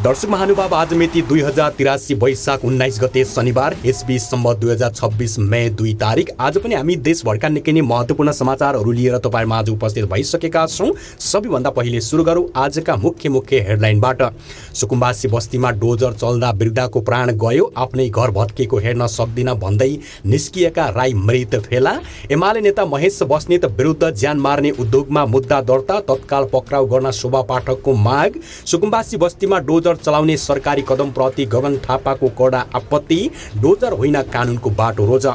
दर्शक महानुभाव, आज मिति 2083 वैशाख 19 गते शनिबार, एसबी सम्मत 2026 मे 2 तारिक। आज पनि हामी देशभरका निकै नै महत्त्वपूर्ण समाचारहरू लिएर तपाईँ माझ उपस्थित भइसकेका छौँ। सबैभन्दा पहिले सुरु गरौँ आजका मुख्य हेडलाइनबाट। सुकुम्बासी बस्तीमा डोजर चल्दा वृद्धाको प्राण गयो, आफ्नै घर भत्केको हेर्न सक्दिन भन्दै निस्किएका राई मृत फेला। एमाले नेता महेश बस्नेत विरुद्ध ज्यान मार्ने उद्योगमा मुद्दा दर्ता, तत्काल पक्राउ गर्न शोभा पाठकको माग। सुकुम्बासी बस्तीमा डोजर चलाउने सरकारी कदमप्रति गगन थापाको कडा आपत्ति, डोजर होइन कानुनको बाटो रोज।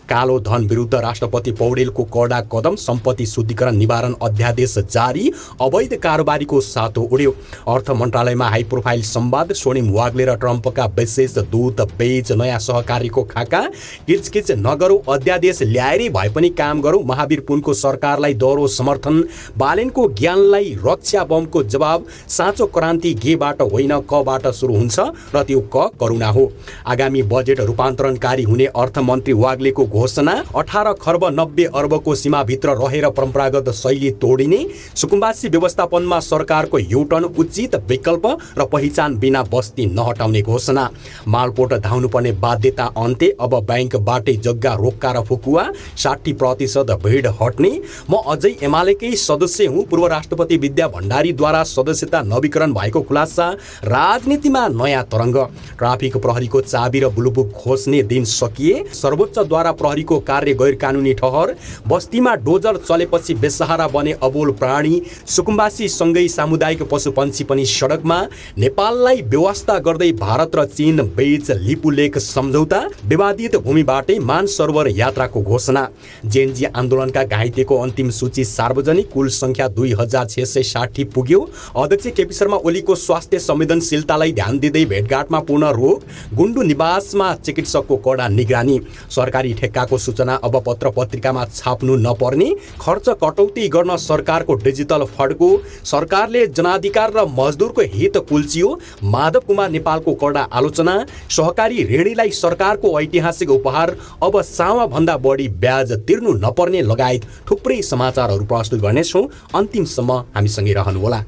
कालो धन विरुद्ध राष्ट्रपति पौडेलको कडा कदम, सम्पत्ति शुद्धिकरण निवारण अध्यादेश जारी, अवैध कारोबारीको सातो उड्यो। अर्थ मन्त्रालयमा हाई प्रोफाइल संवाद, स्वर्णिम वाग्ले र ट्रम्पका विशेष दूत बेच नयाँ सहकारीको खाका। किचकिच नगरौँ, अध्यादेश ल्याएरै भए पनि काम गरौँ, महावीर पुनको सरकारलाई दोहोरो समर्थन। बालेनको ज्ञानलाई रक्षा बमको जवाब, साँचो क्रान्ति गेबाट होइन कबाट सुरु हुन्छ र त्यो करुणा हो। आगामी बजेट रूपान्तरणकारी हुने अर्थमन्त्री वाग्लेको घोषणा, 18 खर्ब 90 अर्बको सीमाभित्र रहेर परम्परागत शैली तोडिने। सुकुम्बासी व्यवस्थापनमा सरकारको युटर्न, उचित विकल्प र पहिचान बिना बस्ती नहटाउने घोषणा। मालपोट धाउनुपर्ने बाध्यता अन्त्य, अब ब्याङ्कबाटै जग्गा रोक्का र फुकुवा, 60% भिड हट्ने। म अझै एमालेकै सदस्य हुँ, पूर्व राष्ट्रपति विद्या भण्डारीद्वारा सदस्यता नवीकरण भएको खुलासा। राजनीतिमा नयाँ तरङ्ग, ट्राफिक प्रहरीको चाबी र ब्लुबुक खोज्ने दिन सकिए। सर्वोच्चद्वारा प्रहरीको कार्य गैर कानुनी ठहर। बस्तीमा डोजर चलेपछि बेसहारा बने अबोल प्राणी। सुकुम्बासी सँगै सामुदायिक पशुपन्छी पनि सडकमा। नेपाललाई व्यवस्था गर्दै भारत र चीन बीच लिपुलेख सम्झौता। विवादित भूमिबाटै मानसरोवर यात्राको घोषणा। जेएनजी आन्दोलनका घाइतेको अन्तिम सूची सार्वजनिक, कुल संख्या 2660 पुग्यो। अध्यक्ष केपी शर्मा ओलीको स्वास्थ्य संवेदनशीलतालाई ध्यान दिँदै भेटघाटमा पूर्ण रोग। गुन्डु निवासमा चिकित्सकको कडा निगरानी। सरकारी ठेक्काको सूचना अब पत्र पत्रिकामा छाप्नु नपर्ने। खर्च कटौती गर्न सरकारको डिजिटल फड्को। सरकारले जनाधिकार र मजदुरको हित कुल्चियो, माधव कुमार नेपालको कडा आलोचना। सहकारी ऋणीलाई सरकारको ऐतिहासिक उपहार, अब सावा भन्दा बढी ब्याज तिर्नु नपर्ने लगायत थुप्रै समाचारहरू प्रस्तुत गर्नेछौँ। अन्तिमसम्म हामीसँगै रहनुहोला।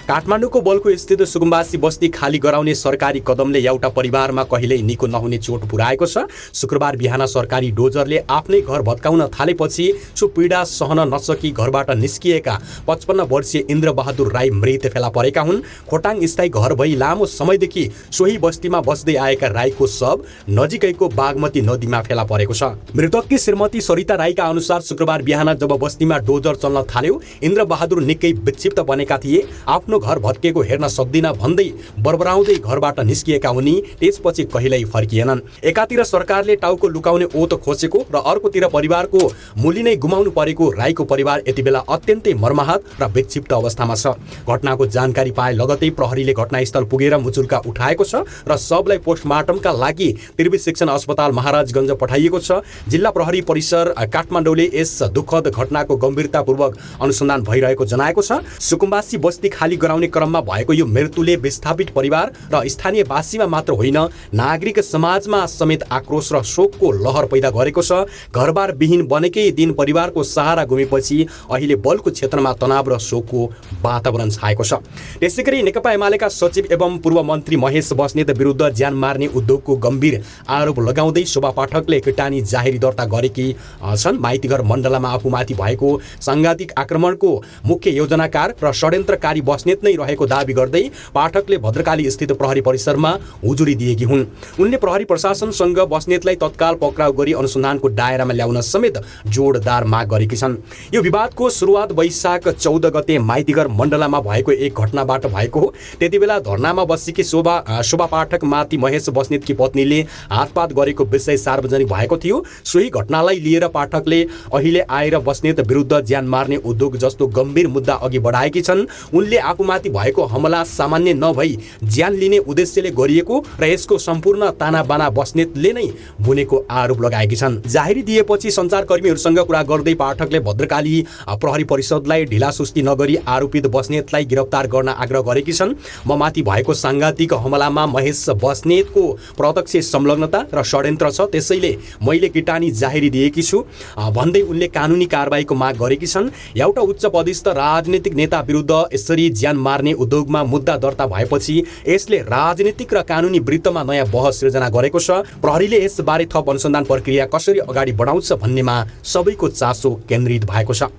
काठमाडौँको बल्खु स्थित सुकुम्बासी बस्ती खाली गराउने सरकारी कदमले एउटा परिवारमा कहिल्यै निको नहुने चोट पुर्याएको छ। शुक्रबार बिहान सरकारी डोजरले आफ्नै घर भत्काउन थालेपछि सो पीडा सहन नसकी घरबाट निस्किएका 55 वर्षीय इन्द्रबहादुर राई मृत फेला परेका हुन्। खोटाङ स्थायी घर भई लामो समयदेखि सोही बस्तीमा बस्दै आएका राईको शव नजिकैको बागमती नदीमा फेला परेको छ। मृतककी श्रीमती सरिता राईका अनुसार शुक्रबार बिहान जब बस्तीमा डोजर चल्न थाल्यो, इन्द्रबहादुर निकै विक्षिप्त बनेका थिए। आफ्नो घर भत्केको हेर्न सक्दिन भन्दै बरबराउँदै घरबाट निस्किएका उनी त्यसपछि कहिल्यै फर्किएनन्। एकातिर सरकारले टाउको लुकाउने ओत खोसेको र अर्कोतिर परिवारको मूल्य नै गुमाउनु परेको राईको परिवार यति बेला अत्यन्तै मर्माहत र विक्षिप्त अवस्थामा छ। घटनाको जानकारी पाए लगतै प्रहरीले घटनास्थल पुगेर मुचुल्का उठाएको छ र शवलाई पोस्टमार्टमका लागि त्रिवी शिक्षण अस्पताल महाराजगञ्ज पठाइएको छ। जिल्ला प्रहरी परिसर काठमाडौँले यस दुःखद घटनाको गम्भीरतापूर्वक अनुसन्धान भइरहेको जनाएको छ। सुकुम्बासी बस्ती खाली गराउने क्रममा भएको यो मृत्युले विस्थापित परिवार र स्थानीयवासीमा मात्र होइन, नागरिक समाजमा समेत आक्रोश र शोकको लहर पैदा गरेको छ। घरबार विहीन बनेकै दिन परिवारको सहारा गुमेपछि अहिले बल्खु क्षेत्रमा तनाव र शोकको वातावरण छाएको छ। त्यसैगरी नेकपा एमालेका सचिव एवं पूर्व मन्त्री महेश बस्नेत विरुद्ध ज्यान मार्ने उद्योगको गम्भीर आरोप लगाउँदै शोभा पाठकले किटानी जाहेरी दर्ता गरेकी छन्। माइतीघर मण्डलमा आफूमाथि भएको सांघातिक आक्रमणको मुख्य योजनाकार र षड्यन्त्रकारी बस्नेत नै रहेको दाबी गर्दै पाठकले भद्रकाली स्थित प्रहरी परिसरमा हुजुरी दिएकी हुन्। उनले प्रहरी प्रशासनसँग बस्नेतलाई तत्काल पक्राउ गरी अनुसन्धानको दायरामा ल्याउन समेत जोडदार माग गरेकी छन्। यो विवादको सुरुवात वैशाख 14 गते माइतीघर मण्डलमा भएको एक घटनाबाट भएको हो। त्यतिबेला धरनामा बसेकी शोभा पाठक माथि महेश बस्नेतकी पत्नीले हातपात गरेको विषय सार्वजनिक भएको थियो। सोही घटनालाई लिएर पाठकले अहिले आएर बस्नेत विरुद्ध ज्यान मार्ने उद्योग जस्तो गम्भीर मुद्दा अघि बढाएकी छन्। उनले आफूमा महिलामाथि भएको हमला सामान्य नभई ज्यान लिने उद्देश्यले गरिएको र यसको सम्पूर्ण तानाबाना बस्नेतले नै बुनेको आरोप लगाएकी छन्। जाहेरी दिएपछि सञ्चारकर्मीहरूसँग कुरा गर्दै पाठकले भद्रकाली प्रहरी परिषदलाई ढिलासुस्ती नगरी आरोपित बस्नेतलाई गिरफ्तार गर्न आग्रह गरेकी छन्। म माथि भएको सांघातिक हमलामा महेश बस्नेतको प्रत्यक्ष संलग्नता र षड्यन्त्र छ, त्यसैले मैले किटानी जाहेरी दिएकी छु भन्दै उनले कानुनी कारबाहीको माग गरेकी छन्। एउटा उच्च पदस्थ राजनीतिक नेता विरुद्ध यसरी ज्यान मार्ने उद्योगमा मुद्दा दर्ता भएपछि यसले राजनीतिक र कानुनी वृत्तमा नयाँ बहस सिर्जना गरेको छ। प्रहरीले यसबारे थप अनुसन्धान प्रक्रिया कसरी अगाडि बढाउँछ भन्नेमा सबैको चासो केन्द्रित भएको छ।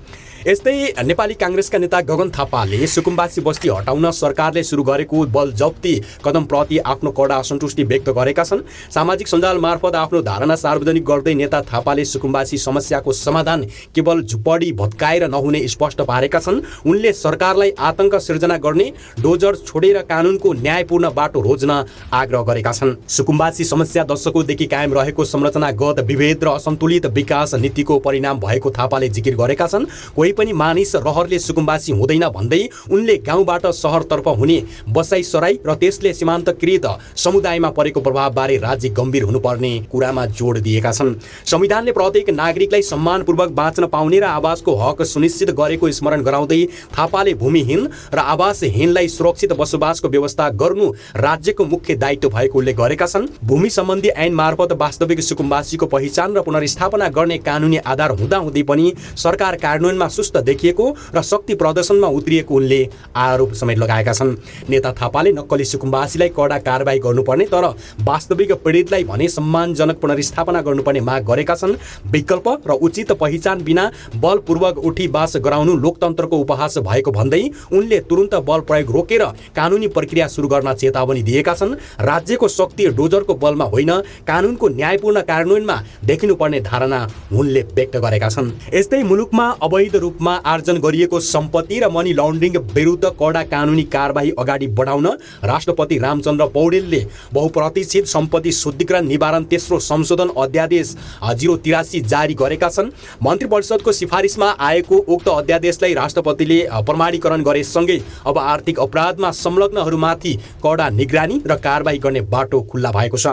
यस्तै नेपाली काङ्ग्रेसका नेता गगन थापाले सुकुम्बासी बस्ती हटाउन सरकारले सुरु गरेको बल जप्ती कदमप्रति आफ्नो कडा असन्तुष्टि व्यक्त गरेका छन्। सामाजिक सञ्जाल मार्फत आफ्नो धारणा सार्वजनिक गर्दै नेता थापाले सुकुम्बासी समस्याको समाधान केवल झुपडी भत्काएर नहुने स्पष्ट पारेका छन्। उनले सरकारलाई आतंक सिर्जना गर्ने, डोजर छोडेर कानुनको न्यायपूर्ण बाटो रोज्न आग्रह गरेका छन्। सुकुम्बासी समस्या दशकौँदेखि कायम रहेको संरचनागत विभेद र असन्तुलित विकास नीतिको परिणाम भएको थापाले जिकिर गरेका छन्। कोही पनि मानिस रहरले सुकुम्बासी हुँदैन भन्दै उनले गाउँबाट सहरतर्फ हुने बसाइसराई र त्यसले सीमान्तकृत समुदायमा परेको प्रभावबारे राज्य गम्भीर हुनुपर्ने कुरामा जोड दिएका छन्। संविधानले प्रत्येक नागरिकलाई सम्मानपूर्वक बाँच्न पाउने र आवासको हक सुनिश्चित गरेको स्मरण गराउँदै थापाले भूमिहीन र आवासहीनलाई सुरक्षित बसोबासको व्यवस्था गर्नु राज्यको मुख्य दायित्व भएको उल्लेख गरेका छन्। भूमि सम्बन्धी ऐन मार्फत वास्तविक सुकुम्बासीको पहिचान र पुनर्स्थापना गर्ने कानुनी आधार हुँदाहुँदै पनि सरकार कार्यान्वयनमा सुस्त देखिएको र शक्ति प्रदर्शनमा उत्रिएको उनले आरोप समेत लगाएका छन्। नेता थापाले नक्कली सुकुम्बासीलाई कडा कारबाही गर्नुपर्ने तर वास्तविक पीडितलाई भने सम्मानजनक पुनर्स्थापना गर्नुपर्ने माग गरेका छन्। विकल्प र उचित पहिचान बिना बलपूर्वक उठी बास गराउनु लोकतन्त्रको उपहास भएको भन्दै उनले तुरुन्त बल प्रयोग रोकेर कानुनी प्रक्रिया सुरु गर्न चेतावनी दिएका छन्। राज्यको शक्ति डोजरको बलमा होइन, कानुनको न्यायपूर्ण कार्यान्वयनमा देखिनुपर्ने धारणा उनले व्यक्त गरेका छन्। यस्तै मुलुकमा अवैध रूपमा आर्जन गरिएको सम्पत्ति र मनी लन्ड्रिङ विरुद्ध कडा कानुनी कारबाही अगाडि बढाउन राष्ट्रपति रामचन्द्र पौडेलले बहुप्रतिष्ठित सम्पत्ति शुद्धिकरण निवारण तेस्रो संशोधन अध्यादेश 083 जारी गरेका छन्। मन्त्री परिषदको सिफारिसमा आएको उक्त अध्यादेशलाई राष्ट्रपतिले प्रमाणीकरण गरेसँगै अब आर्थिक अपराधमा संलग्नहरूमाथि कडा निगरानी र कारबाही गर्ने बाटो खुल्ला भएको छ।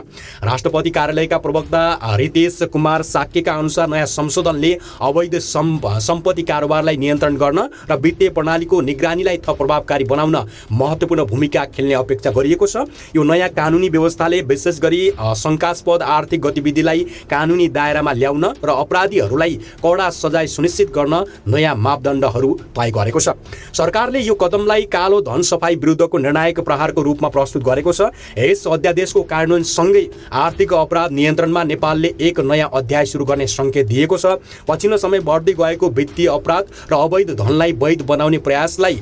राष्ट्रपति कार्यालयका प्रवक्ता रितेश कुमार साक्यका अनुसार नयाँ संशोधनले अवैध सम्पत्ति कारोबारलाई नियन्त्रण गर्न र वित्तीय प्रणालीको निगरानीलाई थप प्रभावकारी बनाउन महत्त्वपूर्ण भूमिका खेल्ने अपेक्षा गरिएको छ। यो नयाँ कानुनी व्यवस्थाले विशेष गरी शङ्कास्पद आर्थिक गतिविधिलाई कानुनी दायरामा ल्याउन र अपराधीहरूलाई कडा सजाय सुनिश्चित गर्न नयाँ मापदण्डहरू तय गरेको छ। सरकारले यो कदमलाई कालो धन सफाई विरुद्धको निर्णायक प्रहारको रूपमा प्रस्तुत गरेको छ। यस अध्यादेशको कार्यान्वयनसँगै आर्थिक अपराध नियन्त्रणमा नेपालले एक नयाँ अध्याय सुरु गर्ने सङ्केत दिएको छ। पछिल्लो समय बढ्दै गएको वित्तीय अपराध र अवैध धनलाई वैध बनाउने प्रयासलाई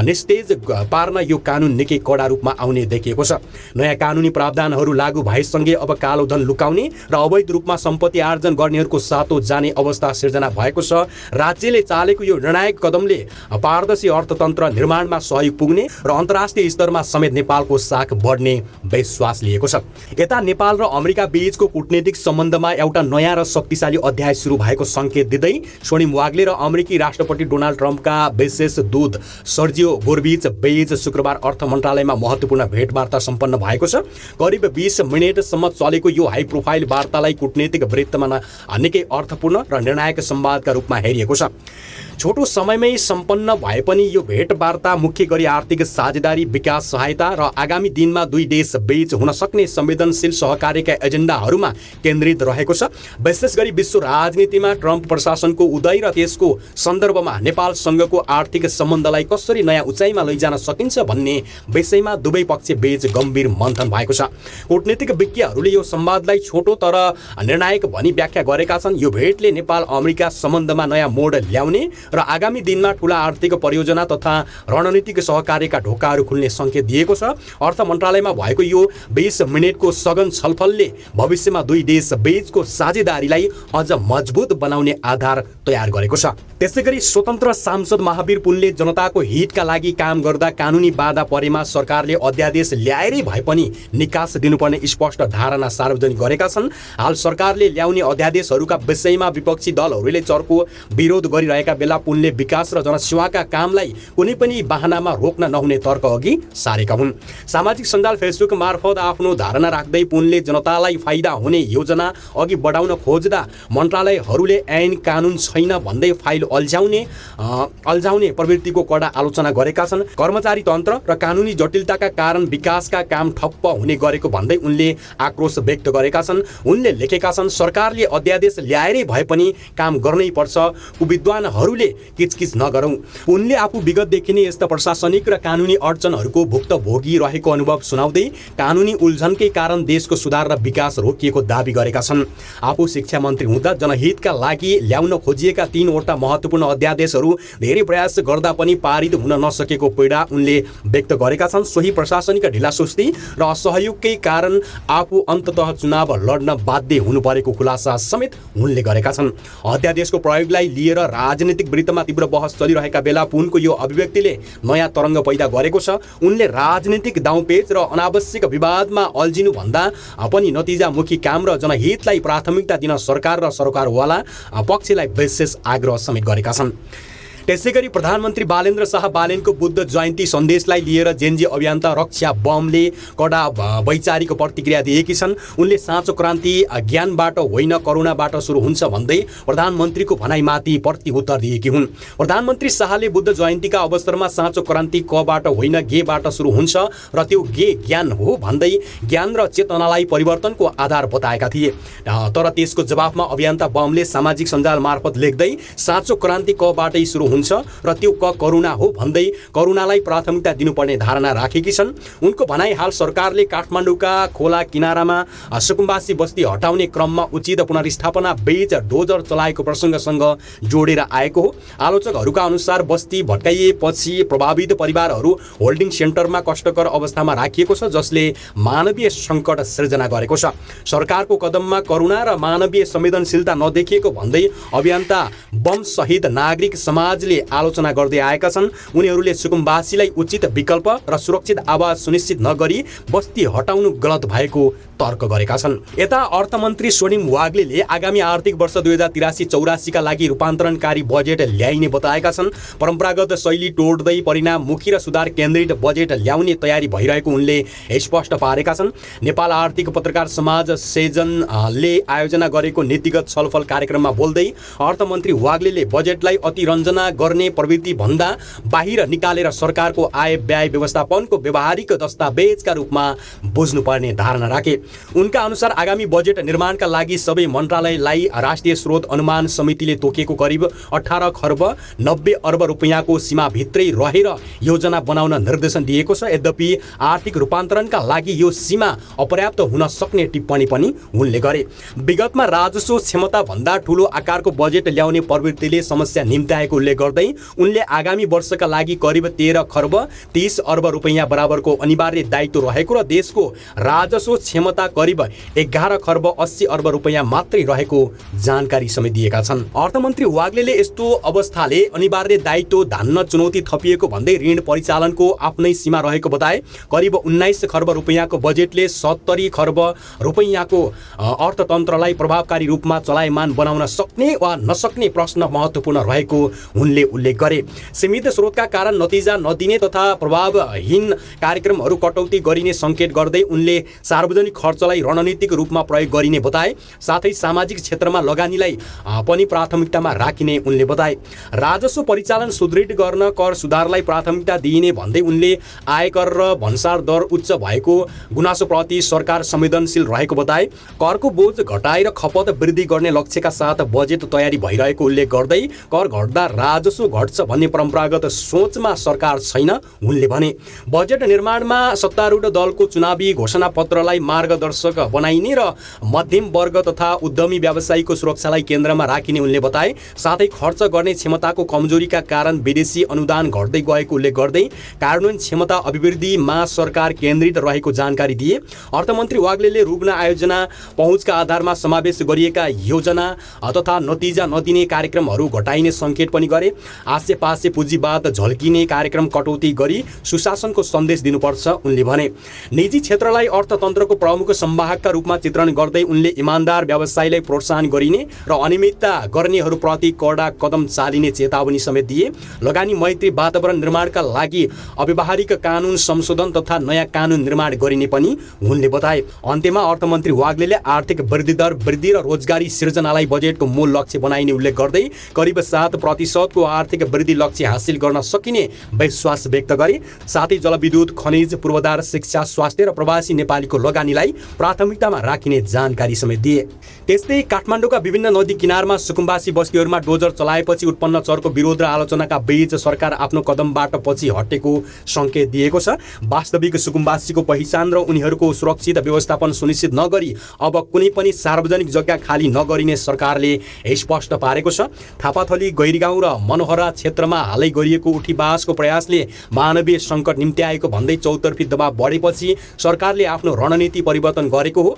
निस्तेज पार्न यो कानुन निकै कडा रूपमा आउने देखिएको छ। नयाँ कानुनी प्रावधानहरू लागू भएसँगै अब कालो धन लुकाउने र अवैध रूपमा सम्पत्ति आर्जन गर्नेहरूको सातो जाने अवस्था सिर्जना भएको छ। राज्यले चालेको यो निर्णायक कदमले पारदर्शी अर्थतन्त्र निर्माणमा सहयोग पुग्ने र अन्तर्राष्ट्रिय स्तरमा समेत नेपालको साख बढ्ने विश्वास लिएको छ। यता नेपाल र अमेरिका बीचको कूटनीतिक सम्बन्धमा एउटा नयाँ र शक्तिशाली अध्याय सुरु भएको सङ्केत दिँदै स्वर्णिम वाग्ले र अमेरिकी राष्ट्रपति डोनाल्ड ट्रम्पका विशेष दूत सर्जियो गोरबीच बीच शुक्रबार अर्थ मन्त्रालयमा महत्त्वपूर्ण भेटवार्ता सम्पन्न भएको छ। करिब 20 मिनेटसम्म चलेको यो हाई प्रोफाइल वार्तालाई कूटनीतिक वृत्तमा निकै अर्थपूर्ण र निर्णायक संवादका रूपमा हेरिएको छ। छोटो समयमै सम्पन्न भए पनि यो भेटवार्ता मुख्य गरी आर्थिक साझेदारी, विकास सहायता र आगामी दिनमा दुई देश बीच हुन सक्ने संवेदनशील सहकार्यका एजेन्डाहरूमा केन्द्रित रहेको छ। विशेष गरी विश्व राजनीतिमा ट्रम्प प्रशासनको उदय र त्यसको सन्दर्भमा नेपालसँगको आर्थिक सम्बन्धलाई कसरी नयाँ उचाइमा लैजान सकिन्छ भन्ने विषयमा दुवै पक्ष बीच गम्भीर मन्थन भएको छ। कूटनीतिक विज्ञहरूले यो संवादलाई छोटो तर निर्णायक भनी व्याख्या गरेका छन्। यो भेटले नेपाल अमेरिका सम्बन्धमा नयाँ मोड ल्याउने र आगामी दिनमा ठूला आर्थिक परियोजना तथा रणनीतिक सहकार्यका ढोकाहरू खुल्ने सङ्केत दिएको छ। अर्थ मन्त्रालयमा भएको यो 20 मिनेटको सघन छलफलले भविष्यमा दुई देश बीचको साझेदारीलाई अझ मजबुत बनाउने आधार तयार गरेको छ। त्यसैगरी स्वतन्त्र सांसद महावीर पुनले जनताको हितका लागि काम गर्दा कानुनी बाधा परेमा सरकारले अध्यादेश ल्याएरै भए पनि निकास दिनुपर्ने स्पष्ट धारणा सार्वजनिक गरेका छन्। हाल सरकारले ल्याउने अध्यादेशहरूका विषयमा विपक्षी दलहरूले चर्को विरोध गरिरहेका बेला भएका पुनले विकास र जनसेवाका कामलाई कुनै पनि बहानामा रोक्न नहुने तर्क अघि सारेका हुन्। सामाजिक सञ्जाल फेसबुक मार्फत आफ्नो धारणा राख्दै पुनले जनतालाई फाइदा हुने योजना अघि बढाउन खोज्दा मन्त्रालयहरूले ऐन कानुन छैन भन्दै फाइल अल्झाउने प्रवृत्तिको कडा आलोचना गरेका छन्। कर्मचारी तन्त्र र कानुनी जटिलताका कारण विकासका काम ठप्प हुने गरेको भन्दै उनले आक्रोश व्यक्त गरेका छन्। उनले लेखेका छन्, सरकारले अध्यादेश ल्याएरै भए पनि काम गर्नै पर्छ, विद्वानहरूले किचकिच नगरौँ। उनले आफू विगतदेखि नै यस्ता प्रशासनिक र कानुनी अडचनहरूको भुक्तभोगी रहेको अनुभव सुनाउँदै कानुनी उल्झनकै कारण देशको सुधार र विकास रोकिएको दाबी गरेका छन्। आफू शिक्षा मन्त्री हुँदा जनहितका लागि ल्याउन खोजिएका 3वटा महत्त्वपूर्ण अध्यादेशहरू धेरै प्रयास गर्दा पनि पारित हुन नसकेको पीडा उनले व्यक्त गरेका छन्। सोही प्रशासनिक ढिलासुस्ती र असहयोगकै कारण आफू अन्ततः चुनाव लड्न बाध्य हुनु परेको खुलासा समेत उनले गरेका छन्। अध्यादेशको प्रयोगलाई लिएर राजनीतिक वृत्तमा तीव्र बहस चलिरहेका बेला पुनको यो अभिव्यक्तिले नयाँ तरङ्ग पैदा गरेको छ। उनले राजनीतिक दाउपेच र अनावश्यक विवादमा अल्झिनुभन्दा पनि नतिजामुखी काम र जनहितलाई प्राथमिकता दिन सरकार र सरकारवाला पक्षलाई विशेष आग्रह समेत गरेका छन्। त्यसैगरी प्रधानमन्त्री बालेन्द्र शाह बालेनको बुद्ध जयन्ती सन्देशलाई लिएर जेन्जी अभियन्ता रक्षा बमले कडा वैचारिक प्रतिक्रिया दिएकी छन्। उनले साँचो क्रान्ति ज्ञानबाट होइन करुणाबाट सुरु हुन्छ भन्दै प्रधानमन्त्रीको भनाइमाथि प्रत्युत्तर दिएकी हुन्। प्रधानमन्त्री शाहले बुद्ध जयन्तीका अवसरमा साँचो क्रान्ति कबाट होइन गेबाट सुरु हुन्छ र त्यो गे ज्ञान हो भन्दै ज्ञान र चेतनालाई परिवर्तनको आधार बताएका थिए। तर त्यसको जवाफमा अभियन्ता बमले सामाजिक सञ्जाल मार्फत लेख्दै साँचो क्रान्ति कबाटै सुरु हुन्छ र त्यो करुणा हो भन्दै करुणालाई प्राथमिकता दिनुपर्ने धारणा राखेकी छन्। उनको भनाइ हाल सरकारले काठमाडौँका खोला किनारामा सुकुम्बासी बस्ती हटाउने क्रममा उचित पुनर्स्थापना बीच डोजर चलाएको प्रसङ्गसँग जोडेर आएको हो। आलोचकहरूका अनुसार बस्ती भत्काइएपछि प्रभावित परिवारहरू होल्डिङ सेन्टरमा कष्टकर अवस्थामा राखिएको छ, जसले मानवीय सङ्कट सृजना गरेको छ। सरकारको कदममा करुणा र मानवीय संवेदनशीलता नदेखिएको भन्दै अभियन्ता बम सहित नागरिक समाजले आलोचना गर्दै आएका छन्। उनीहरूले सुकुम्बासीलाई उचित विकल्प र सुरक्षित आवास सुनिश्चित नगरी बस्ती हटाउनु गलत भएको तर्क गरेका छन्। यता अर्थमन्त्री स्वर्णिम वाग्लेले आगामी आर्थिक वर्ष 2083-84 का लागि रूपान्तरणकारी बजेट ल्याइने बताएका छन्। परम्परागत शैली तोड्दै परिणाममुखी र सुधार केन्द्रित बजेट ल्याउने तयारी भइरहेको उनले स्पष्ट पारेका छन्। नेपाल आर्थिक पत्रकार समाज सेजनले आयोजना गरेको नीतिगत छलफल कार्यक्रममा बोल्दै अर्थमन्त्री वाग्लेले बजेटलाई अतिरञ्जना गर्ने प्रवृत्ति भन्दा बाहिर निकालेर सरकारको आय व्यय व्यवस्थापनको व्यवहारिक दस्तावेजका रूपमा बुझ्नुपर्ने धारणा राखे। उनका अनुसार आगामी बजेट निर्माणका लागि सबै मन्त्रालयलाई राष्ट्रिय स्रोत अनुमान समितिले तोकेको करिब 18 खर्ब 90 अर्ब रुपैयाँको सीमाभित्रै रहेर योजना बनाउन निर्देशन दिएको छ। यद्यपि आर्थिक रूपान्तरणका लागि यो सीमा अपर्याप्त हुन सक्ने टिप्पणी पनि उनले गरे। विगतमा राजस्व क्षमता भन्दा ठूलो आकारको बजेट ल्याउने प्रवृत्तिले समस्या निम्त्याएको उल्लेख गर्दै उनले आगामी वर्षका लागि करिब 13 खर्ब 30 अर्ब रुपैयाँ बराबरको अनिवार्य दायित्व रहेको र देशको राजस्व क्षमता करिब 11 खर्ब 80 अर्ब रुपैयाँ मात्रै रहेको जानकारी समेत दिएका छन्। अर्थमन्त्री वाग्लेले यस्तो अवस्थाले अनिवार्य दायित्व धान्न चुनौती थपिएको भन्दै ऋण परिचालनको आफ्नै सीमा रहेको बताए। करिब 19 खर्ब रुपैयाँको बजेटले 70 खर्ब रुपैयाँको अर्थतन्त्रलाई प्रभावकारी रूपमा चलायमान बनाउन सक्ने वा नसक्ने प्रश्न महत्त्वपूर्ण रहेको उनले उल्लेख गरे। सीमित स्रोतका कारण नतिजा नदिने तथा प्रभावहीन कार्यक्रमहरू कटौती गरिने सङ्केत गर्दै उनले सार्वजनिक खर्चलाई रणनीतिक रूपमा प्रयोग गरिने बताए। साथै सामाजिक क्षेत्रमा लगानीलाई पनि प्राथमिकतामा राखिने उनले बताए। राजस्व परिचालन सुदृढ गर्न कर सुधारलाई प्राथमिकता दिइने भन्दै उनले आयकर र भन्सार दर उच्च भएको गुनासोप्रति सरकार संवेदनशील रहेको बताए। करको बोझ घटाएर खपत वृद्धि गर्ने लक्ष्यका साथ बजेट तयारी भइरहेको उल्लेख गर्दै कर घट्दा राजस्व घट्छ भन्ने परम्परागत सोचमा सरकार छैन उनले भने। बजेट निर्माणमा सत्तारूढ दलको चुनावी घोषणापत्रलाई मार्गदर्शक बनाइने र मध्यम वर्ग तथा उद्यमी व्यवसायीको सुरक्षालाई केन्द्रमा राखिने उनले बताए। साथै खर्च गर्ने क्षमताको कमजोरीका कारण विदेशी अनुदान घट्दै गएको उल्लेख गर्दै कार्यान्वयन क्षमता अभिवृद्धिमा सरकार केन्द्रित रहेको जानकारी दिए। अर्थमन्त्री वाग्लेले रुग्ण आयोजना पहुँचका आधारमा समावेश गरिएका योजना तथा नतिजा नदिने कार्यक्रमहरू घटाइने सङ्केत पनि गरे। आसेपासे पुँजीवाद झल्किने कार्यक्रम कटौती गरी सुशासनको सन्देश दिनुपर्छ उनले भने। निजी क्षेत्रलाई अर्थतन्त्रको प्रमुख प्रमुख संवाहकका रूपमा चित्रण गर्दै उनले इमान्दार व्यवसायलाई प्रोत्साहन गरिने र अनियमितता गर्नेहरूप्रति कडा कदम चालिने चेतावनी समेत दिए। लगानी मैत्री वातावरण निर्माणका लागि अव्यावहारिक कानुन संशोधन तथा नयाँ कानुन निर्माण गरिने पनि उनले बताए। अन्त्यमा अर्थमन्त्री वाग्लेले आर्थिक वृद्धि दर वृद्धि र रोजगारी सिर्जनालाई बजेटको मूल लक्ष्य बनाइने उल्लेख गर्दै करिब 7% आर्थिक वृद्धि लक्ष्य हासिल गर्न सकिने विश्वास व्यक्त गरे। साथै जलविद्युत, खनिज, पूर्वाधार, शिक्षा, स्वास्थ्य र प्रवासी नेपालीको लगानीलाई प्राथमिकतामा राखिने जानकारी समेत दिए। त्यस्तै काठमाडौँका विभिन्न नदी किनारमा सुकुम्बासी बस्तीहरूमा डोजर चलाएपछि उत्पन्न चरको विरोध र आलोचनाका बीच सरकार आफ्नो कदमबाट पछि हटेको सङ्केत दिएको छ। वास्तविक सुकुम्बासीको पहिचान र उनीहरूको सुरक्षित व्यवस्थापन सुनिश्चित नगरी अब कुनै पनि सार्वजनिक जग्गा खाली नगरिने सरकारले स्पष्ट पारेको छ। थापाथली, गैरीगाउँ र मनोहरा क्षेत्रमा हालै गरिएको उठीबासको प्रयासले मानवीय सङ्कट निम्त्याएको भन्दै चौतर्फी दबाव बढेपछि सरकारले आफ्नो रणनीति परिवर्तन गरेको हो।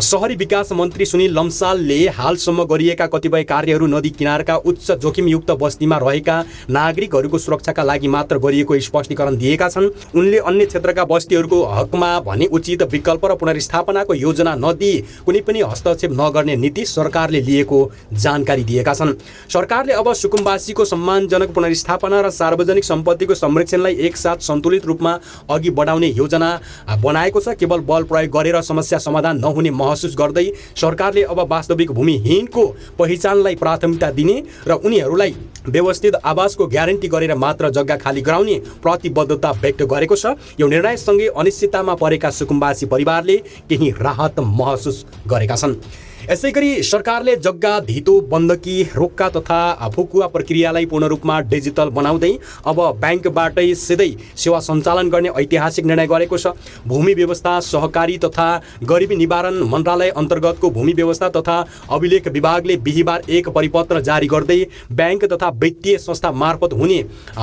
शहरी विकास मन्त्री सुनिल लम्सालले हालसम्म गरिएका कतिपय कार्यहरू नदी किनारका उच्च जोखिमयुक्त बस्तीमा रहेका नागरिकहरूको सुरक्षाका लागि मात्र गरिएको स्पष्टीकरण दिएका छन्। उनले अन्य क्षेत्रका बस्तीहरूको हकमा भने उचित विकल्प र पुनर्स्थापनाको योजना नदिई कुनै पनि हस्तक्षेप नगर्ने नीति सरकारले लिएको जानकारी दिएका छन्। सरकारले अब सुकुम्बासीको सम्मानजनक पुनर्स्थापना र सार्वजनिक सम्पत्तिको संरक्षणलाई एकसाथ सन्तुलित रूपमा अघि बढाउने योजना बनाएको छ। केवल बल प्रयोग गरेर समस्या समाधान नहुने महसुस गर्दै सरकारले अब वास्तविक भूमिहीनको पहिचानलाई प्राथमिकता दिने र उनीहरूलाई व्यवस्थित आवासको ग्यारेन्टी गरेर मात्र जग्गा खाली गराउने प्रतिबद्धता व्यक्त गरेको छ। यो निर्णयसँगै अनिश्चिततामा परेका सुकुम्बासी परिवारले केही राहत महसुस गरेका छन्। यसैगरी सरकारले जग्गा धितो, बन्दकी, रोक्का तथा फुकुवा प्रक्रियालाई पूर्ण रूपमा डिजिटल बनाउँदै अब ब्याङ्कबाटै सिधै सेवा सञ्चालन गर्ने ऐतिहासिक निर्णय गरेको छ। भूमि व्यवस्था, सहकारी तथा गरिबी निवारण मन्त्रालय अन्तर्गतको भूमि व्यवस्था तथा अभिलेख विभागले बिहिबार एक परिपत्र जारी गर्दै ब्याङ्क तथा वित्तीय संस्था मार्फत हुने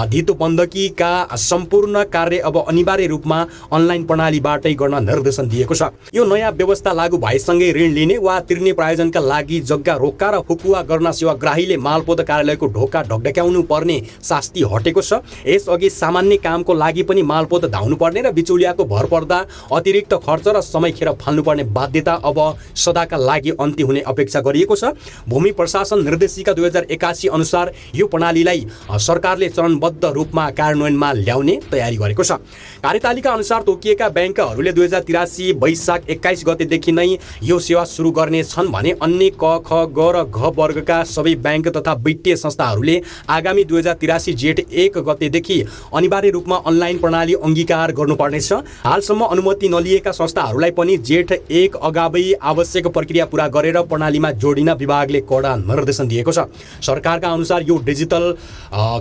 धितो बन्दकीका सम्पूर्ण कार्य अब अनिवार्य रूपमा अनलाइन प्रणालीबाटै गर्न निर्देशन दिएको छ। यो नयाँ व्यवस्था लागू भएसँगै ऋण लिने वा तिर्ने प्रायोजनका लागि जग्गा रोक्का र फुकुवा गर्न सेवाग्राहीले मालपोत कार्यालयको ढोका ढकढक्याउनु पर्ने शास्ति हटेको छ। यसअघि सामान्य कामको लागि पनि मालपोत धाउनु पर्ने र बिचौलियाको भर पर्दा अतिरिक्त खर्च र समय खेर फाल्नुपर्ने बाध्यता अब सदाका लागि अन्त्य हुने अपेक्षा गरिएको छ। भूमि प्रशासन निर्देशिका 2081 अनुसार यो प्रणालीलाई सरकारले चरणबद्ध रूपमा कार्यान्वयनमा ल्याउने तयारी गरेको छ। कार्यतालिका अनुसार तोकिएका ब्याङ्कहरूले 2083 वैशाख 21 गतेदेखि नै यो सेवा सुरु गर्ने छन् भने अन्य क, ख, ग र घ वर्गका सबै ब्याङ्क तथा वित्तीय संस्थाहरूले आगामी 2083 जेठ 1 गतेदेखि अनिवार्य रूपमा अनलाइन प्रणाली अङ्गीकार गर्नुपर्नेछ। हालसम्म अनुमति नलिएका संस्थाहरूलाई पनि जेठ 1 अगावै आवश्यक प्रक्रिया पूरा गरेर प्रणालीमा जोडिन विभागले कडा निर्देशन दिएको छ। सरकारका अनुसार यो डिजिटल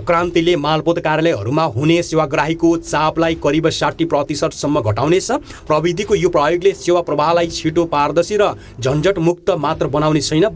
क्रान्तिले मालपोत कार्यालयहरूमा हुने सेवाग्राहीको चापलाई करिब 60% सम्म घटाउनेछ। प्रविधिको यो प्रयोगले सेवा प्रवाहलाई छिटो, पारदर्शी र झन्झट मुक्त मात्र बनाउने छैन,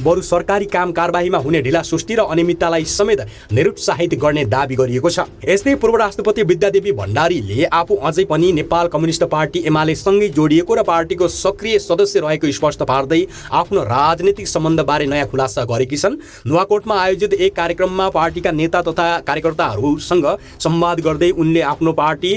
बरु सरकारी काम कारबाहीमा हुने ढिला सुस्ती र अनियमिततालाई समेत निरुत्साहित गर्ने दाबी गरिएको छ। यस्तै पूर्व राष्ट्रपति विद्यादेवी भण्डारीले आफू अझै पनि नेपाल कम्युनिस्ट पार्टी एमाले सँगै जोडिएको र पार्टीको सक्रिय सदस्य रहेको स्पष्ट पार्दै आफ्नो राजनीतिक सम्बन्धबारे नयाँ खुलासा गरेकी छन्। नुवाकोटमा आयोजित एक कार्यक्रममा पार्टीका नेता तथा कार्यकर्ताहरूसँग संवाद गर्दै उनले आफ्नो पार्टी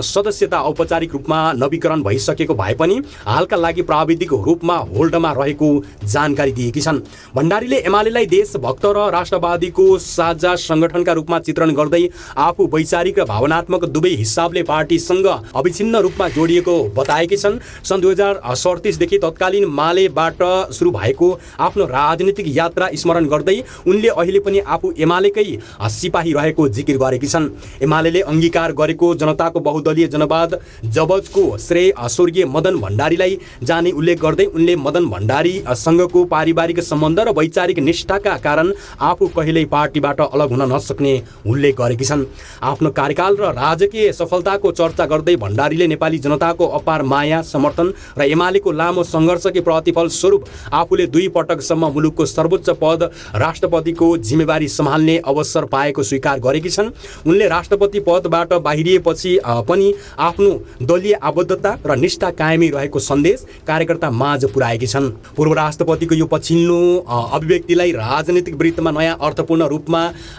सदस्यता औपचारिक रूपमा नवीकरण भइसकेको भए पनि हालका लागि प्राविधिक रूपमा होल्डमा रहेको जानकारी दिएकी छन्। भण्डारीले एमालेलाई देशभक्त र राष्ट्रवादीको साझा संगठनका रूपमा चित्रण गर्दै आफू वैचारिक र भावनात्मक दुवै हिसाबले पार्टीसँग अविच्छिन्न रूपमा जोडिएको बताएकी छन्। सन् 2038 देखि तत्कालीन मालेबाट सुरु भएको आफ्नो राजनीतिक यात्रा स्मरण गर्दै उनले अहिले पनि आफू एमालेकै सिपाही रहेको जिकिर गरेकी छन्। एमालेले अङ्गीकार गरेको जनताको बहुदलीय जनवाद जबजको श्रेय स्वर्गीय मदन भण्डारीलाई जाने उल्लेख गर्दै उनले मदन भण्डारीसँगको पारिवारिक सम्बन्ध र वैचारिक निष्ठाका कारण आफू कहिल्यै पार्टीबाट अलग हुन नसक्ने उल्लेख गरेकी छन्। आफ्नो कार्यकाल र राजकीय सफलताको चर्चा गर्दै भण्डारीले नेपाली जनताको अपार माया, समर्थन र एमालेको लामो सङ्घर्षकै प्रतिफल स्वरूप आफूले 2 पटकसम्म मुलुकको सर्वोच्च पद राष्ट्रपतिको जिम्मेवारी सम्हाल्ने अवसर पाएको स्वीकार गरेकी छन्। उनले राष्ट्रपति पदबाट बाहिरिएपछि पनि आफ्नो दलीय आबद्धता र निष्ठा कायमै रहेको सन्देश कार्यकर्ता माझ पुर्याएकी छन्। छन्। पूर्व राष्ट्रपतिको यो पछिल्लो अभिव्यक्तिलाई राजनीतिक वृत्तमा नयाँ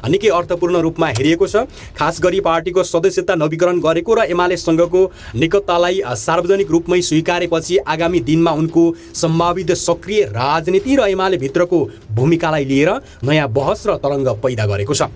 निकै अर्थपूर्ण रूपमा हेरिएको छ। खास गरी पार्टीको सदस्यता नवीकरण गरेको र एमालेसँगको निकटतालाई सार्वजनिक रूपमै स्वीकारेपछि आगामी दिनमा उनको सम्भावित सक्रिय राजनीति र एमाले भित्रको भूमिकालाई लिएर नयाँ बहस र तरङ्ग पैदा गरेको छ।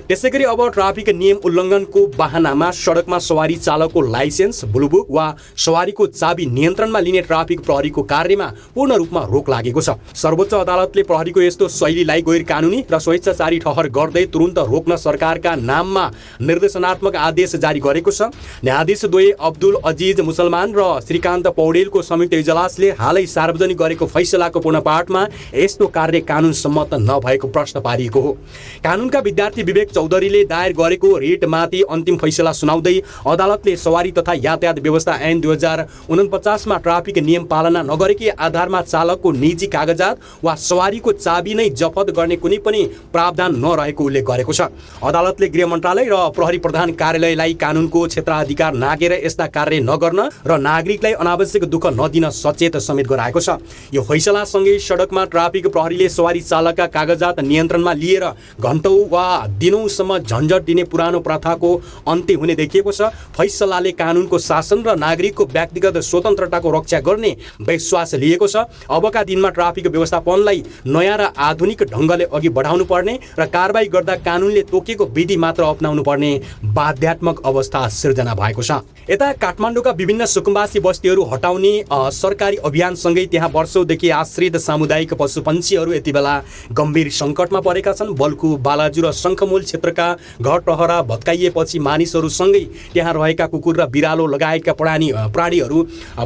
त्यसैगरी अब ट्राफिक नियम उल्लङ्घनको बहानामा सडकमा सवारी चालकको लाइसेन्स, ब्लुबुक वा सवारीको चाबी नियन्त्रणमा लिने ट्राफिक प्रहरीको कार्यमा पूर्ण रूपमा रोक लागेको छ। सर्वोच्च अदालतले प्रहरीको यस्तो शैलीलाई गैर कानुनी र स्वेच्छाचारी ठहर गर्दै तुरुन्त रोक्न सरकारका नाममा निर्देशनात्मक आदेश जारी गरेको छ। न्यायाधीश द्वय अब्दुल अजिज मुसलमान र श्रीकान्त पौडेलको संयुक्त इजलासले हालै सार्वजनिक गरेको फैसलाको पूर्णपाठमा यस्तो कार्य कानुन सम्मत नभएको प्रश्न पारिएको हो। कानुनका विद्यार्थी विवेक चौधरीले दायर गरेको रिटमाथि अन्तिम फैसला सुनाउँदै अदालतले सवारी तथा यातायात व्यवस्था ऐन 2049 मा ट्राफिक नियम पालना नगरेकै आधारमा चालकको निजी कागजात वा सवारीको चाबी नै जफत गर्ने कुनै पनि प्रावधान नरहेको उल्लेख गरेको छ। अदालतले गृह मन्त्रालय र प्रहरी प्रधान कार्यालयलाई कानुनको क्षेत्राधिकार नागेर यस्ता कार्य नगर्न र नागरिकलाई अनावश्यक दुःख नदिन सचेत समेत गराएको छ। यो फैसलासँगै सडकमा ट्राफिक प्रहरीले सवारी चालकका कागजात नियन्त्रणमा लिएर घण्टौँ वा दिनौँसम्म झन्झट दिने पुरानो प्रथाको अन्त्य हुने देखिएको छ। फैसलाले कानुनको शासन र नागरिकको व्यक्तिगत स्वतन्त्रताको रक्षा गर्ने विश्वास लिएको छ। अबका दिनमा ट्राफिक व्यवस्थापनलाई नयाँ र आधुनिक ढङ्गले अघि बढाउनु पर्ने र कारबाही गर्दा कानुनले तोकेको विधि मात्र अपनाउनु पर्ने बाध्यात्मक अवस्था सिर्जना भएको छ। यता काठमाडौँका विभिन्न सुकुम्बासी बस्तीहरू हटाउने सरकारी अभियानसँगै त्यहाँ वर्षौँदेखि आश्रित सामुदायिक पशुपन्छीहरू यति बेला गम्भीर सङ्कटमा परेका छन्। बल्कु, बालाजु र शङ्खमूल क्षेत्रका घर टहरा भत्काइएपछि मानिसहरूसँगै त्यहाँ रहेका कुकुर र बिरालो लगायतका प्राणीहरू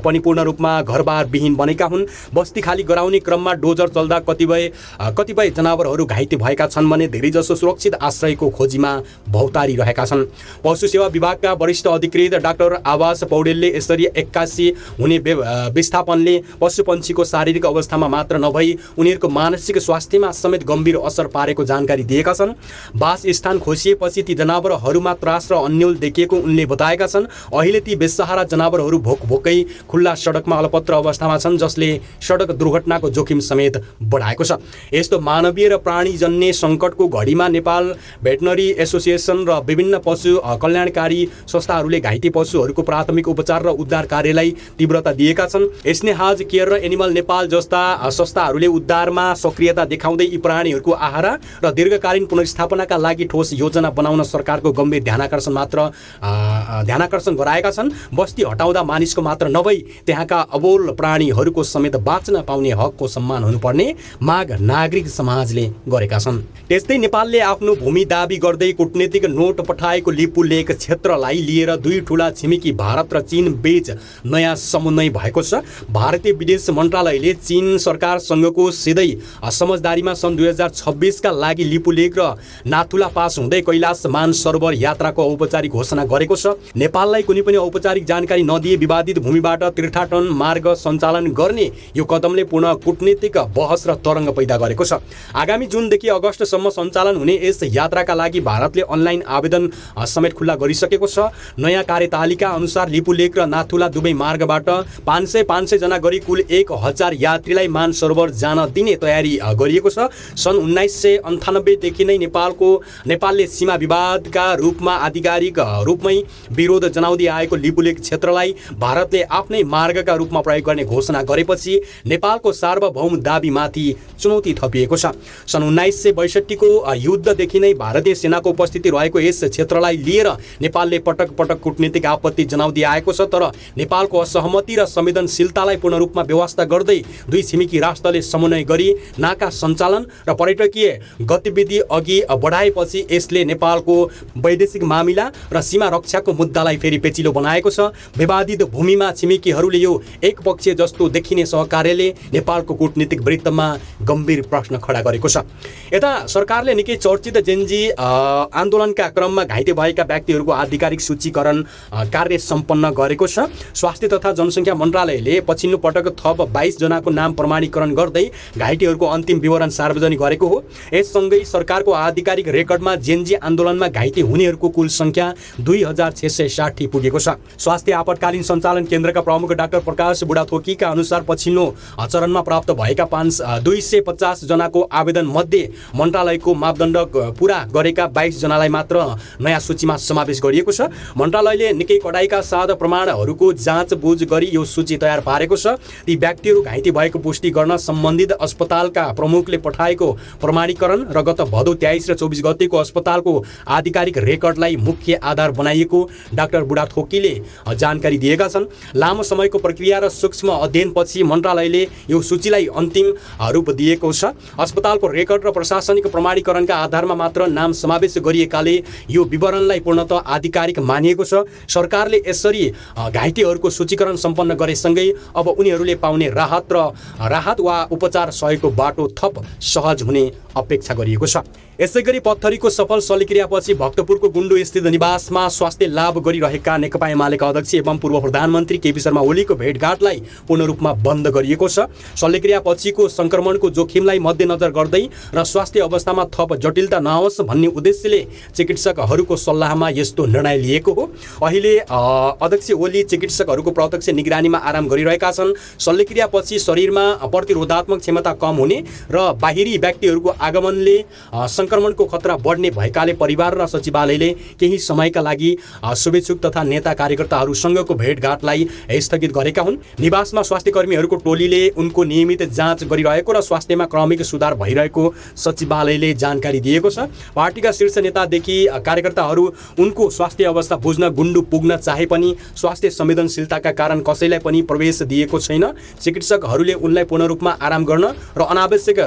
पनि पूर्ण रूपमा घरबार विहीन बनेका हुन्। बस्ती खाली गराउने क्रममा डोजर चल्दा कतिपय जनावरहरू घाइते भएका छन् भने धेरैजसो सुरक्षित आश्रयको खोजीमा भौतारी रहेका छन्। पशु सेवा विभागका वरिष्ठ अधिकृत डाक्टर आवास पौडेलले यसरी एक्कासी हुने विस्थापनले पशुपन्छीको शारीरिक अवस्थामा मात्र नभई उनीहरूको मानसिक स्वास्थ्यमा समेत गम्भीर असर पारेको जानकारी दिएका छन्। वासस्थान खोसिएपछि ती जनावरहरूमा त्रास र अन्यल देखिएको उनले बताएका छन्। अहिले ती बेसहारा जनावरहरू भोकै खुल्ला सडकमा अलपत्र अवस्थामा छन्, जसले सडक दुर्घटनाको जोखिम समेत बढाएको छ। यस्तो मानवीय र प्राणीजन्य सङ्कटको घडीमा नेपाल भेटनरी एसोसिएसन र विभिन्न पशु कल्याणकारी संस्थाहरूले घाइते पशुहरूको प्राथमिक उपचार र उद्धार कार्यलाई तीव्रता दिएका छन्। स्नेहाज केयर र एनिमल नेपाल जस्ता संस्थाहरूले उद्धारमा सक्रियता देखाउँदै यी प्राणीहरूको आहारा र दीर्घकालीन पुनर्स्थापनाका लागि ठोस योजना बनाउन सरकारको गम्भीर ध्यानाकर्षण गराएका छन्। बस्ती हटाउँदा मानिसको मात्र नभई त्यहाँका अबोल प्राणीहरूको समेत बाँच्न पाउने हकको सम्मान हुनुपर्ने माग नागरिक समाजले गरेका छन्। त्यस्तै नेपालले आफ्नो भूमि दाबी गर्दै कूटनीतिक नोट पठाएको लिपुलेक क्षेत्रलाई लिएर दुई ठूला छिमेकी भारत र चीन बीच नयाँ समन्वय भएको छ। भारतीय विदेश मन्त्रालयले चीन सरकारसँगको सिधै समझदारीमा सन् 2026 का लागि लिपुलेक र नाथुला पास हुँदै कैलाश मानसरोवर यात्राको औपचारिक घोषणा गरेको छ। नेपाललाई कुनै पनि औपचारिक जानकारी नदिए विवादित भूमिबाट तीर्थाटन मार्ग सञ्चालन गर्ने यो कदमले पुनः कूटनीतिक बहस र तरङ्ग पैदा गरेको छ। आगामी जुनदेखि अगस्तसम्म सञ्चालन हुने यस यात्राका लागि भारतले अनलाइन आवेदन समेत खुल्ला गरिसकेको छ। नयाँ कार्यतालिका अनुसार लिपुलेक र नाथुला दुवै मार्गबाट 500 जना गरी कुल 1000 यात्रीलाई मानसरोवर जान दिने तयारी गरिएको छ। सन् 1998 देखि नै नेपालले सीमा विवादका रूपमा आधिकारिक रूपमै विरोध जनाउँदै आएको लिपुलेक क्षेत्रलाई भारतले आफ्नै मार्गका रूपमा प्रयोग गर्ने घोषणा गरेपछि नेपालको सार्वभौम दाबीमाथि चुनौती थपिएको छ। सन् 1962 को युद्धदेखि नै भारतीय सेनाको उपस्थिति रहेको यस क्षेत्रलाई लिएर नेपालले पटक पटक कूटनीतिक आपत्ति जनाउँदै आएको छ। तर नेपालको असहमति र संवेदनशीलतालाई पूर्ण रूपमा व्यवस्था गर्दै दुई छिमेकी राष्ट्रले समन्वय गरी नाका सञ्चालन र पर्यटकीय गतिविधि अघि बढाएपछि यसले नेपालको वैदेशिक मामिला र सीमा रक्षाको मुद्दालाई फेरि पेचिलो बनाएको छ। विवादित भूमिमा छिमेकीहरूले यो एकपक्षीय जस्तो देखिने सहकार्यले नेपालको कूटनीतिक वृत्तमा गम्भीर प्रश्न खडा गरेको छ। यता सरकारले निकै चर्चित जेन्जी आन्दोलनका क्रममा घाइते भएका व्यक्तिहरूको आधिकारिक सूचीकरण कार्य सम्पन्न गरेको छ। स्वास्थ्य तथा जनसङ्ख्या मन्त्रालयले पछिल्लो पटक थप 22 जनाको नाम प्रमाणीकरण गर्दै घाइतेहरूको अन्तिम विवरण सार्वजनिक गरेको हो। यससँगै सरकारको आधिकारिक रेकर्डमा जेन्जी आन्दोलनमा घाइते हुनेहरूको कुल सङ्ख्या 2660 पुगेको छ। स्वास्थ्य आपतकालीन सञ्चालन केन्द्रका प्रमुख डाक्टर प्रकाश बुढाथोकीका अनुसार पछिल्लो पछिल्लो चरणमा प्राप्त भएका 250 जनाको आवेदन मध्ये मन्त्रालयको मापदण्ड पूरा गरेका 22 जनालाई मात्र नयाँ सूचीमा समावेश गरिएको छ। मन्त्रालयले निकै कडाइका साथ प्रमाणहरूको जाँचबुझ गरी यो सूची तयार पारेको छ। ती व्यक्तिहरू घाइते भएको पुष्टि गर्न सम्बन्धित अस्पतालका प्रमुखले पठाएको प्रमाणीकरण र गत भदौ 23 र 24 गतेको अस्पतालको आधिकारिक रेकर्डलाई मुख्य आधार बनाइएको डाक्टर बुढाथोकीले जानकारी दिएका छन्। लामो समयको प्रक्रिया र सूक्ष्म अध्ययनपछि मन्त्रालयले यो सूचीलाई अन्तिम रूप दिएको छ। अस्पतालको रेकर्ड र प्रशासनिक प्रमाणीकरणका आधारमा मात्र नाम समावेश गरिएकाले यो विवरणलाई पूर्णतः आधिकारिक मानिएको छ। सरकारले यसरी घाइतेहरूको सूचीकरण सम्पन्न गरेसँगै अब उनीहरूले पाउने राहत वा उपचार सहयोगको बाटो थप सहज हुने अपेक्षा गरिएको छ। यसैगरी पत्थरीको सफल शल्यक्रियापछि भक्तपुरको गुन्डो स्थित निवासमा स्वास्थ्य लाभ गरिरहेका नेकपा एमालेका अध्यक्ष एवं पूर्व प्रधानमन्त्री केपी शर्मा ओलीको भेटघाटलाई पूर्ण रूपमा बन्द गरिएको छ। शल्यक्रियापछिको संक्रमणको जोखिमलाई मध्यनजर गर्दै र स्वास्थ्य अवस्थामा थप जटिलता नआओस् भन्ने उद्देश्यले चिकित्सकहरूको सल्लाहमा यस्तो निर्णय लिएको हो। अहिले अध्यक्ष ओली चिकित्सकहरूको प्रत्यक्ष निगरानीमा आराम गरिरहेका छन्। शल्यक्रियापछि शरीरमा प्रतिरोधात्मक क्षमता कम हुने र बाहिरी व्यक्तिहरूको आगमनले संक्रमणको खतरा बढ्ने भएकाले परिवार र सचिवालयले केही समयका लागि शुभेच्छुक तथा नेता कार्यकर्ताहरूसँगको भेटघाटलाई स्थगित गरेका हुन्। निवासमा स्वास्थ्य कर्मीहरूको टोलीले उनको नियमित जाँच गरिरहेको र स्वास्थ्यमा क्रमिक सुधार भइरहेको सचिवालयले जानकारी दिएको छ। पार्टीका शीर्ष नेतादेखि कार्यकर्ताहरू उनको स्वास्थ्य अवस्था बुझ्न गुन्डु पुग्न चाहे पनि स्वास्थ्य संवेदनशीलताका कारण कसैलाई पनि प्रवेश दिएको छैन। चिकित्सकहरूले उनलाई पूर्ण रूपमा आराम गर्न र अनावश्यक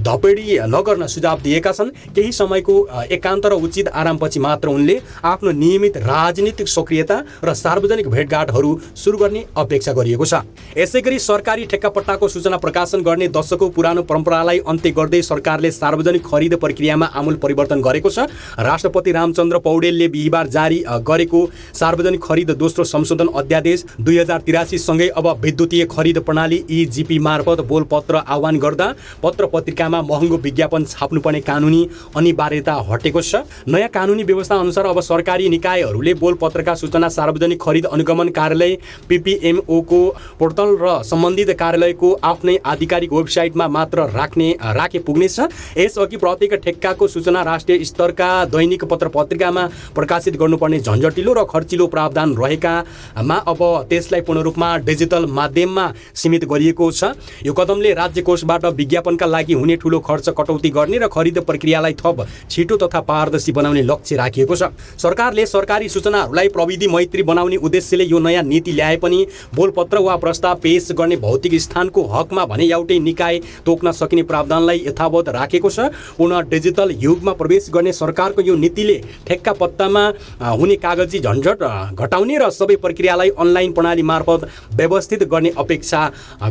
धपेडी नगर्न सुझाव दिएका छन्। केही समयको एकान्त र उचित आरामपछि मात्र उनले आफ्नो नियमित राजनीतिक सक्रियता र सार्वजनिक भेटघाटहरू सुरु गर्ने अपेक्षा गरिएको छ। यसैगरी सरकारी ठेक्कापट्टाको सूचना प्रकाशन गर्ने दशकौं पुरानो परम्परालाई अन्त्य गर्दै सरकारले सार्वजनिक खरिद प्रक्रियामा आमूल परिवर्तन गरेको छ। राष्ट्रपति रामचन्द्र पौडेलले बिहिबार जारी गरेको सार्वजनिक खरिद दोस्रो संशोधन अध्यादेश 2083 सँगै अब विद्युतीय खरिद प्रणाली EGP मार्फत बोलपत्र आह्वान गर्दा पत्र पत्रिकामा महँगो विज्ञापन छाप्नुपर्ने कानुनी अनिवार्यता हटेको छ। नयाँ कानुनी व्यवस्था अनुसार अब सरकारी निकायहरूले बोलपत्रका सूचना सार्वजनिक खरिद अनुगमन कार्यालय PPMO को पोर्टल र सम्बन्धित कार्यालयको आफ्नै आधिकारिक वेबसाइटमा मात्र राखे पुग्नेछ। यसअघि प्रत्येक ठेक्काको सूचना राष्ट्रिय स्तरका दैनिक पत्र पत्रिकामा प्रकाशित गर्नुपर्ने झन्झटिलो र खर्चिलो प्रावधान रहेकामा अब त्यसलाई पूर्ण रूपमा डिजिटल माध्यममा सीमित गरिएको छ। यो कदमले राज्य कोषबाट विज्ञापनका लागि हुने ठूलो खर्च कटौती गर्ने र खरिद प्रक्रियालाई थप छिटो तथा पारदर्शी बनाउने लक्ष्य राखिएको छ। सरकारले सरकारी सूचनाहरूलाई प्रविधि मैत्री बनाउने उद्देश्यले यो नयाँ नीति ल्याए पनि बोलपत्र वा प्रस्ताव पेश गर्ने भौतिक स्थानको हकमा भने एउटै निकाय तोक्न सकिने प्रावधानलाई यथावत राखेको छ। पुनः डिजिटल युगमा प्रवेश गर्ने सरकारको यो नीतिले ठेक्का पत्तामा हुने कागजी झन्झट घटाउने र सबै प्रक्रियालाई अनलाइन प्रणाली मार्फत व्यवस्थित गर्ने अपेक्षा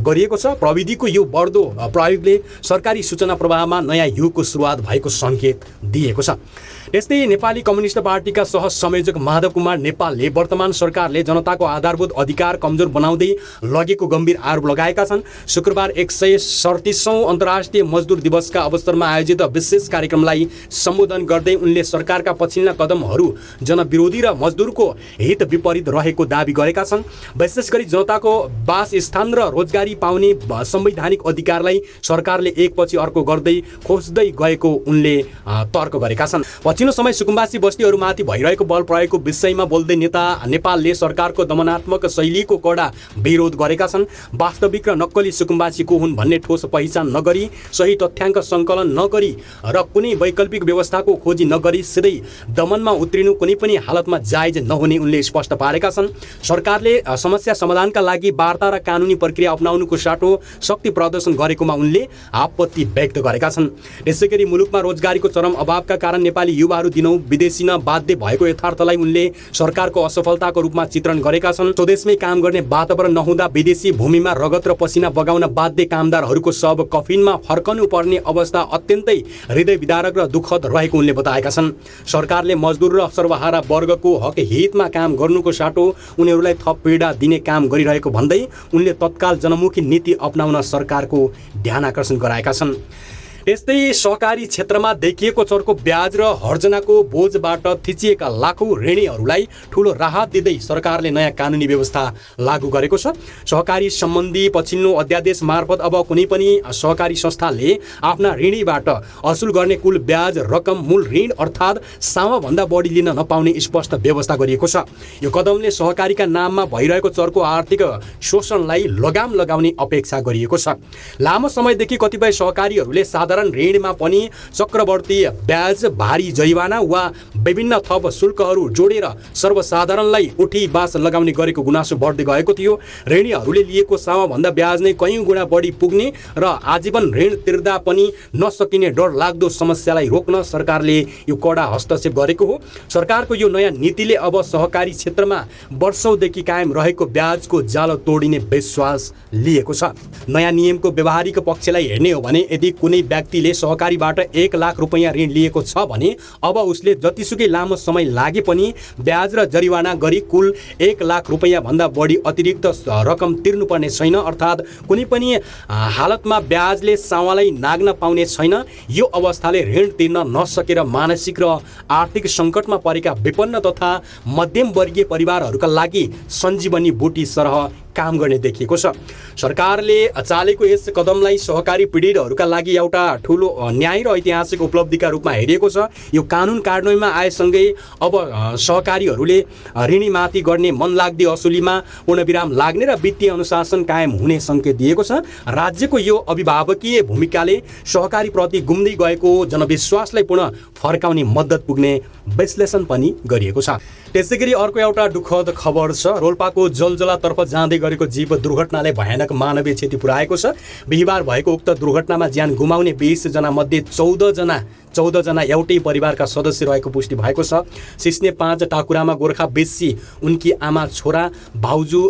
गरिएको छ। प्रविधिको यो बढ्दो प्रयोगले सरकारी सूचना प्रवाहमा नयाँ युगको सुरुवात भएको सङ्केत दिएको छ। यस्तै नेपाली कम्युनिस्ट पार्टीका सह संयोजक माधव कुमार नेपालले वर्तमान सरकारले जनताको आधारभूत अधिकार कमजोर बनाउँदै लगेको गम्भीर आरोप लगाएका छन्। शुक्रबार 137औं अन्तर्राष्ट्रिय मजदुर दिवसका अवसरमा आयोजित विशेष कार्यक्रमलाई सम्बोधन गर्दै उनले सरकारका पछिल्ला कदमहरू जनविरोधी र मजदुरको हित विपरीत रहेको दावी गरेका छन्। विशेष गरी जनताको वासस्थान र रोजगारी पाउने संवैधानिक अधिकारलाई सरकारले एकपछि अर्को गर्दै खोज्दै गएको उनले तर्क गरेका छन्। पछिल्लो समय सुकुम्बासी बस्तीहरूमाथि भइरहेको बल प्रयोगको विषयमा बोल्दै नेपालले सरकारको दमनात्मक शैलीको कडा विरोध गरेका छन्। वास्तविक र नक्कली सुकुम्बासी को हुन् भन्ने ठोस पहिचान नगरी, सही तथ्याङ्क सङ्कलन नगरी र कुनै वैकल्पिक व्यवस्थाको खोजी नगरी सिधै दमनमा उत्रिनु कुनै पनि हालतमा जायज नहुने उनले स्पष्ट पारेका छन्। सरकारले समस्या समाधानका लागि वार्ता र कानुनी प्रक्रिया अपनाउनुको साटो शक्ति प्रदर्शन गरेकोमा उनले आपत्ति व्यक्त गरेका छन्। यसैगरी मुलुकमा रोजगारीको चरम अभावका कारण नेपाली युवाहरू दिनौं विदेशी न बाध्य भएको यथार्थलाई उनले सरकारको असफलताको रूपमा चित्रण गरेका छन्। स्वदेशमै काम गर्ने वातावरण नहुँदा विदेशी भूमिमा रगत र पसिना बगाउन बाध्य कामदारहरूको सब कफिनमा फर्कनु पर्ने अवस्था अत्यन्तै हृदय विदारक र दुःखद रहेको उनले बताएका छन्। सरकारले मजदुर र सर्वहारा वर्गको हक हितमा काम गर्नुको साटो उनीहरूलाई थप पीडा दिने काम गरिरहेको भन्दै उनले तत्काल जनमुखी नीति अपनाउन सरकारको ध्यान आकर्षण गराएका छन्। त्यस्तै सहकारी क्षेत्रमा देखिएको चर्को ब्याज र हर्जनाको बोझबाट थिचिएका लाखौँ ऋणीहरूलाई ठूलो राहत दिँदै सरकारले नयाँ कानुनी व्यवस्था लागू गरेको छ। सहकारी सम्बन्धी पछिल्लो अध्यादेश मार्फत अब कुनै पनि सहकारी संस्थाले आफ्ना ऋणीबाट असुल गर्ने कुल ब्याज रकम मूल ऋण अर्थात् सामाभन्दा बढी लिन नपाउने स्पष्ट व्यवस्था गरिएको छ। यो कदमले सहकारीका नाममा भइरहेको चर्को आर्थिक शोषणलाई लगाम लगाउने अपेक्षा गरिएको छ। लामो समयदेखि कतिपय सहकारीहरूले साधारण ऋणमा पनि चक्रवर्ती ब्याज, भारी जरिवाना वा विभिन्न थप शुल्कहरू जोडेर सर्वसाधारणलाई उठी बास लगाउने गरेको गुनासो बढ्दै गएको थियो। ऋणीहरूले लिएको सामाभन्दा ब्याज नै कयौँ गुणा बढी पुग्ने र आजीवन ऋण तिर्दा पनि नसकिने डर लाग्दो समस्यालाई रोक्न सरकारले यो कडा हस्तक्षेप गरेको हो। सरकारको यो नयाँ नीतिले अब सहकारी क्षेत्रमा वर्षौंदेखि कायम रहेको ब्याजको जाल तोडिने विश्वास लिएको छ। नयाँ नियमको व्यवहारिक पक्षलाई हेर्ने हो भने यदि कुनै व्यक्तिले सहकारीबाट 1 लाख रुपैयाँ ऋण लिएको छ भने अब उसले जतिसुकै लामो समय लागे पनि ब्याज र जरिवाना गरी कुल 1 लाख रुपैयाँ भन्दा बढी अतिरिक्त रकम तिर्नुपर्ने छैन। अर्थात् कुनै पनि हालतमा ब्याजले सावालाई नाग्न पाउने छैन। यो अवस्थाले ऋण तिर्न नसकेर मानसिक र आर्थिक सङ्कटमा परेका विपन्न तथा मध्यमवर्गीय परिवारहरूका लागि सञ्जीवनी बुटी सरह काम गर्ने देखिएको छ। सरकारले चालेको यस कदमलाई सहकारी पीडितहरूका लागि एउटा ठूलो न्याय र ऐतिहासिक उपलब्धिका रूपमा हेरिएको छ। यो कानुन कार्यान्वयनमा आएसँगै अब सहकारीहरूले ऋणीमाथि गर्ने मनलाग्दी असुलीमा पूर्णविराम लाग्ने र वित्तीय अनुशासन कायम हुने सङ्केत दिएको छ। राज्यको यो अभिभावकीय भूमिकाले सहकारीप्रति गुम्दै गएको जनविश्वासलाई पुनः फर्काउने मद्दत पुग्ने विश्लेषण पनि गरिएको छ। त्यसैगरी अर्को एउटा दुःखद खबर छ। रोल्पाको जलजलातर्फ जाँदै गरेको जीव दुर्घटनाले भयानक मानवीय क्षति पुर्याएको छ। बिहिबार भएको उक्त दुर्घटनामा ज्यान गुमाउने 20 जना मध्ये 14 जना एउटै परिवारका सदस्य रहेको पुष्टि भएको छ। सिस्ने 5 टाकुरामा गोर्खा बेसी उनकी आमा, छोरा, भाउजू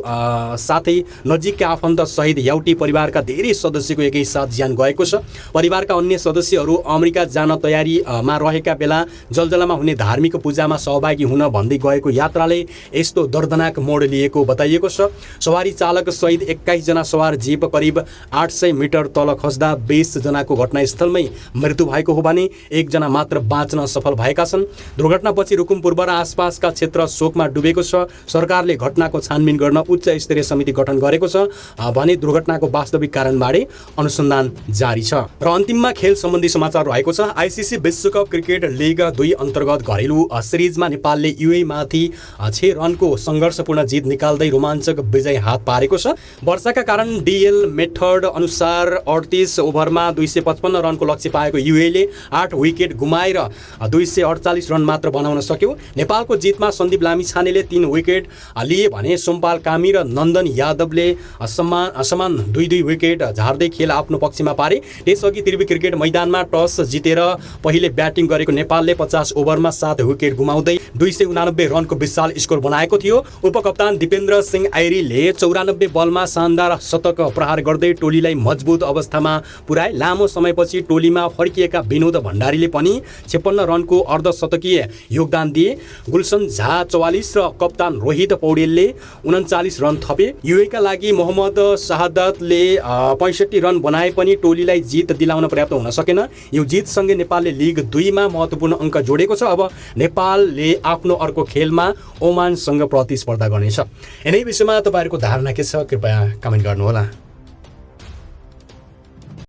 साथै नजिकका आफन्त सहित एउटै परिवारका धेरै सदस्यको एकैसाथ ज्यान गएको छ। परिवारका अन्य सदस्यहरू अमेरिका जान तयारीमा रहेका बेला जलजलामा हुने धार्मिक पूजामा सहभागी हुन भन्दै गएको यात्राले यस्तो दर्दनाक मोड लिएको बताइएको छ। सवारी चालक सहित 21 जना सवार जीप करिब 800 मिटर तल खस्दा 20 जनाको घटनास्थलमै मृत्यु भएको हो भने 1 जना मात्र बाँच्न सफल भएका छन्। दुर्घटनापछि रुकुम पूर्व र आसपासका क्षेत्र शोकमा डुबेको छ। सरकारले घटनाको छानबिन गर्न उच्च स्तरीय समिति गठन गरेको छ भने दुर्घटनाको वास्तविक कारणबारे अनुसन्धान जारी छ। र अन्तिममा खेल सम्बन्धी समाचार रहेको छ। आइसिसी विश्वकप क्रिकेट लिग 2 अन्तर्गत घरेलु सिरिजमा नेपालले युए माथि 6 रनको सङ्घर्षपूर्ण जित निकाल्दै रोमाञ्चक विजय हात पारेको छ। वर्षाका कारण डिएल मेथड अनुसार 38 ओभरमा 255 रनको लक्ष्य पाएको युएले 8 विकेट गुमाएर 248 रन मात्र बनाउन सक्यो। नेपालको जितमा सन्दीप लामिछानेले 3 विकेट लिए भने सोमपाल कामी र नन्दन यादवले समान 2-2 विकेट झार्दै खेल आफ्नो पक्षमा पारे। त्यसअघि त्रिवी क्रिकेट मैदानमा टस जितेर पहिले ब्याटिङ गरेको नेपालले 50 ओभरमा 7 विकेट गुमाउँदै 289 रनको विशाल स्कोर बनाएको थियो। उपकप्तान दिपेन्द्र सिंह आइरीले 94 बलमा शानदार शतक प्रहार गर्दै टोलीलाई मजबुत अवस्थामा पुर्याए। लामो समयपछि टोलीमा फर्किएका विनोद भण्डारीले पनि 56 रनको अर्धशतकीय योगदान दिए। गुलसन झा 44 र कप्तान रोहित पौडेलले 39 रन थपे। युएका लागि मोहम्मद शहादतले 65 रन बनाए पनि टोलीलाई जित दिलाउन पर्याप्त हुन सकेन। यो जितसँगै नेपालले लिग 2 मा महत्त्वपूर्ण अङ्क जोडेको छ। अब नेपालले आफ्नो अर्को खेलमा ओमानसँग प्रतिस्पर्धा गर्नेछ। यिनै विषयमा तपाईँहरूको धारणा के छ कृपया कमेन्ट गर्नुहोला।